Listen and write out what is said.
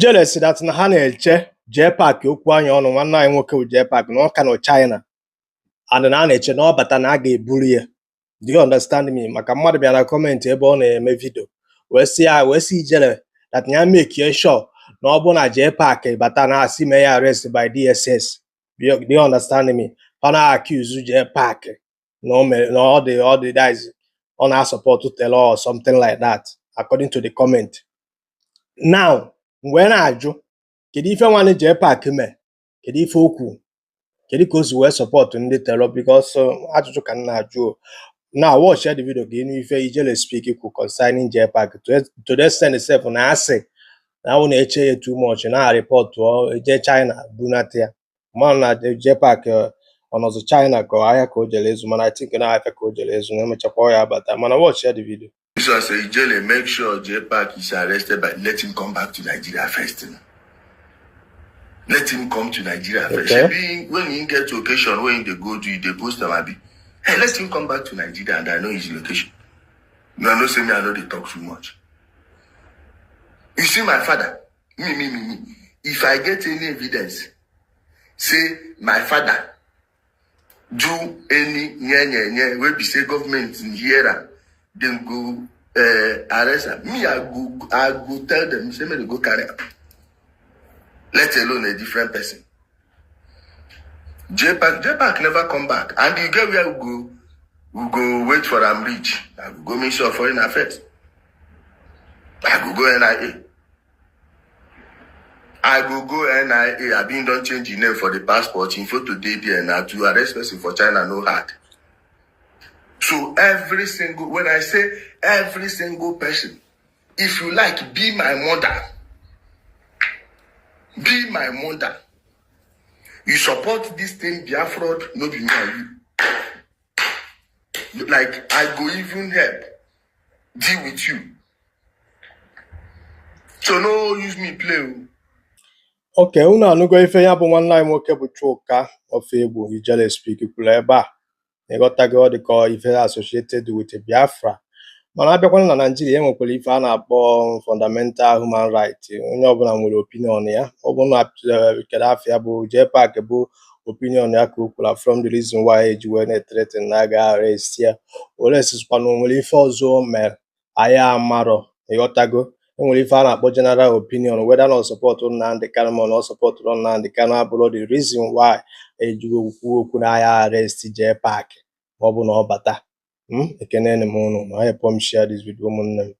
Ijele si that na ha na-eche JPAC okwu anya ọnụ. Nwanne anyị nwoke bụ JPAC na ọ ka nọ China and na a na-eche na ọ bata na a ga-eburu ya. Do you understand me? Maka mmadụ bịara na comment ebe ọ na-eme video wee sị ya, wee sị Ijele that ya make sure na ọ bụ na JPAC bata na asị mee ya arrest by DSS. Do you understand me? Ọ na-accuse JPAC na o mere na ọ dị that is, ọ na-support terror or something like that, according to the comment. Now m wee na-ajụ, kedu ife nwanne JPAC mee? Kedu ife o kwu? Kedu ka o si wee support ndị terror? Because ajụjụ ka m na-ajụ o. Now watch the video ka ịnụ ife Ijele speak kwu concerning JPAC to the extent sef na asị na ọ na-eche ya too much na report eje China bunata ya. Ma na JPAC ọ nọzụ China ka ọ ahịa ka o jere ezu, mana I think na ahịa ka o jere ezu na emechakwa ọ ya abata. Mana watch the video. This one say, "Ijele, make sure JPAC is arrested, but let him come back to Nigeria first. Let him come to Nigeria first." Okay. Shebi when he get to occasion when they go to, they post am abi. Hey, let him come back to Nigeria and I know his location. No, no, say me, I know they talk too much. You see my father, me, me, me, me. If I get any evidence, say my father do any nye nye nye wey be say government hear am, dem go arrest am. Me, I go tell them say make they go carry am. Let alone a different person. JPAC, JPAC never come back. And you get where we go wait for am reach. I go go Ministry of Foreign Affairs. I go go NIA. I go go NIA. I been don change the name for the passport. In photo dey there now. To arrest person for China no hard. So every single, when I say every single person, if you like, be my mother. Be my mother. You support this thing, Biafra, no be me and you. Like, I go even help deal with you. So no use me play o. Okay, unu anụgo ife ya bụ nwanne anyị nwoke bụ Chuka Ofoegbu Ijele speak kwuru ebe a. Ịghọtago? Ọ dị ka ife associated with Biafra, mana abịakwana na Naijiria, e nwekwara ife a na-akpọ fundamental human right. Onye ọbụla nwere opinion ya. Ọ bụ na kedu afọ ya bụ JPAC bụ opinion ya ka o kwuru from the reason why eji wee na-threaten na a ga-arrest ya. Ole sikwana o nwere ife ọzọ o mere anyị amarọ. Ịghọtago? Enwere ife a na-akpọ general opinion. Whether na ọ support Nnamdi Kanu ma na ọ supportụrụ Nnamdi Kanu abụrụ the reason why ejigo kwuo okwu na agha arrest JPAC ma ọ bụ na ọ bata. Ekenene m unu ma help m share this video, ụmụnne m.